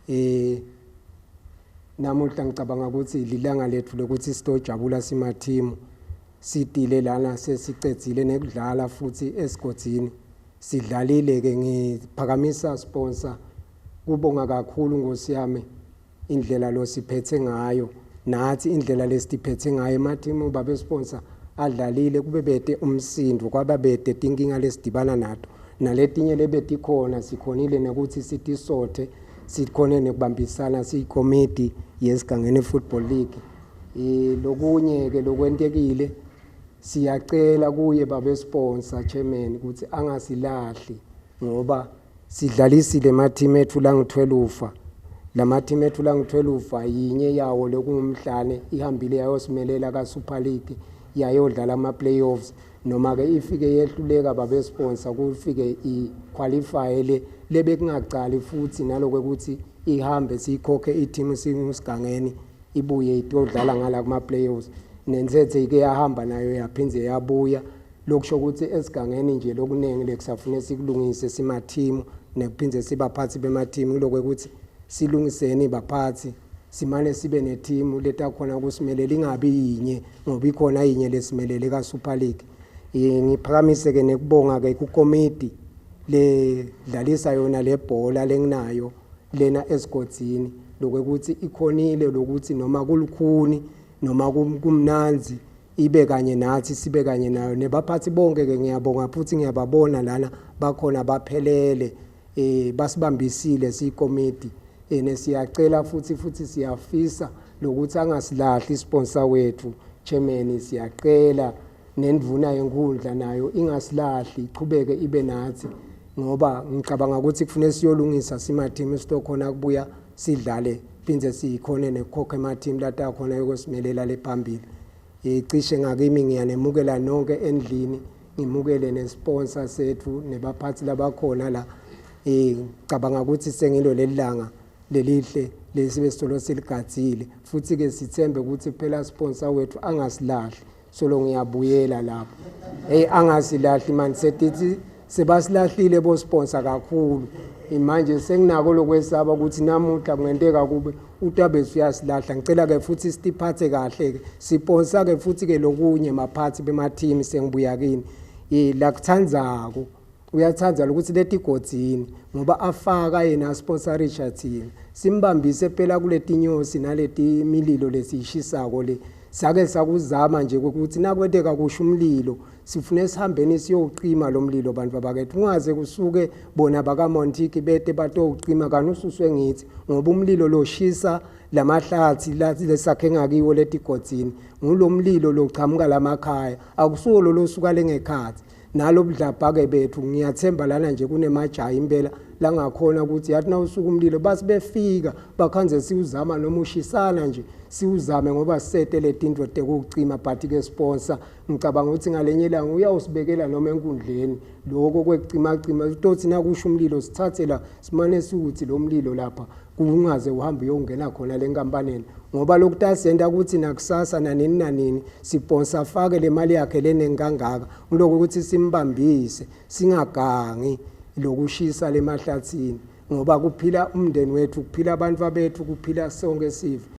Eh namuhla ngicabanga ukuthi lilanga lethu lokuthi sitojabula simathimu sitile lana sesicedzile nekudlala futhi esigodzini sidlalile ke. Ngiphakamisa sponsor kubonga kakhulu nkosi yami indlela lo siphethe ngayo nathi, indlela lesiphethe ngayo emathimu. Babe sponsor, adlalile kube bete umsindo, kwaba bete tinkinga lesidibana nato, naletinye lebetikhona sikhonile nekuthi sitisothe, sikhone nekubambisana siyikomiti yeSigangeni Football League. Lokunye ke lokwentekile, siyacela kuye babe sponsor chairman ukuthi angasilahli ngoba sidlalisile emateam ethu langu-12. Lama-team ethu langu-12, yinye yawo lokungumhlane ihambile yayosimelela ka-Super League, yayodlala ama-playoffs, noma-ke ifike yehluleka babe sponsor kufike i-qualify le lebekungacali futhi naloko ukuthi ihambe siyikhokhe i-team singuSigangeni ibuye itodlala ngala kuma-playoffs. Nenzethe ike yahamba nayo yaphindze yabuya. Lokusho ukuthi esigangeni nje lokuningi lekusafune sikulungise simathimu nekuphindze sibaphathi bemathimu, kuloko ukuthi silungiseni baphathi, simane sibe nethimu letakhona kusimelela, ingabi yinye ngoba ikhona yinye lesimelele ka-Super League. Ngiphakamise ke nekubonga ke kukomiti ledlalisa yona le bhola lenginayo lena esigodzini, lokuthi ikhonile lokuthi noma kulukhuni noma kumnanzi ibe kanye nathi, sibe kanye nayo. Nebaphathi bonke ke ngiyabonga futhi, ngiyababona lana bakhona baphelele, basibambisile siyikomiti. Nesiyacela futhi siyafisa lokuthi angasilahli sponsor wethu chairman, siyacela nendvuna yenkundla nayo ingasilahli, ichubeke ibe nathi ngoba ngicabanga ukuthi kufanele siyolungisa simathimu sitokhona kubuya sidlale phindze sikhone nekukhokha emateam latakhona yokusimelela lephambili. Cishe ngakimi ngiyanemukela nonke endlini, ngimukele nesponsor sethu nebaphathi labakhona la. Ngicabanga ukuthi sengilo leli langa lelihle lesibe sitolo siligadzile futhi ke sithembe ukuthi phela sponsor wethu angasilahli. Solo ngiyabuyela lapho, hey, angasilahli manje, setithi sebasilahlile bo sponsor kakhulu. Manje senginako lokwesaba ukuthi namuhla kungenteka kube utabe uyasilahla. Ngicela ke futhi sitiphathe kahle ke sponsor ke futhi ke lokunye maphathi bema team, sengibuya kini. La kuthandzako uyathanda ukuthi letigodzini ngoba afaka yena sponsorisha thina simbambise phela kuletinyosi naleti mililo lesiyishisako le. Sake sakuzama nje ukuthi nakwenteka kusho umlilo sifune sihambeni siyowucima lo mlilo, bantu bakethu, kungaze kusuke bona bakaMontiki bete batowucima kani ususwe ngithi ngoba umlilo loshisa lamahlathi lesakhe ngakiwo letigodzini ngulo mlilo lochamuka lamakhaya, akusuwo lo losuka lengekhathi nalo budlabha-ke bethu. Ngiyathemba lana nje kunemajaha impela langakhona ukuthi yathi nawusuka umlilo basi befika bakhanze siwuzama noma ushisana nje siwuzame ngoba sisete letinto tekuwucima. But-ke sponsor, ngicabanga ukuthi ngalenye ilanga uyawusibekela noma enkundleni loko kwekucimacima, utothi nakusho umlilo sithathe la simane siwuthi lo mlilo lapha kungaze uhambe uyongena khona le nkampaneni ngoba lokhu tasenta ukuthi nakusasa nanini nanini siponsa afake le mali yakhe leningi kangaka ngiloko ukuthi simbambise singagangi lokushisa lemahlathini ngoba kuphila umndeni wethu, kuphila abantu bethu, kuphila sonke sive.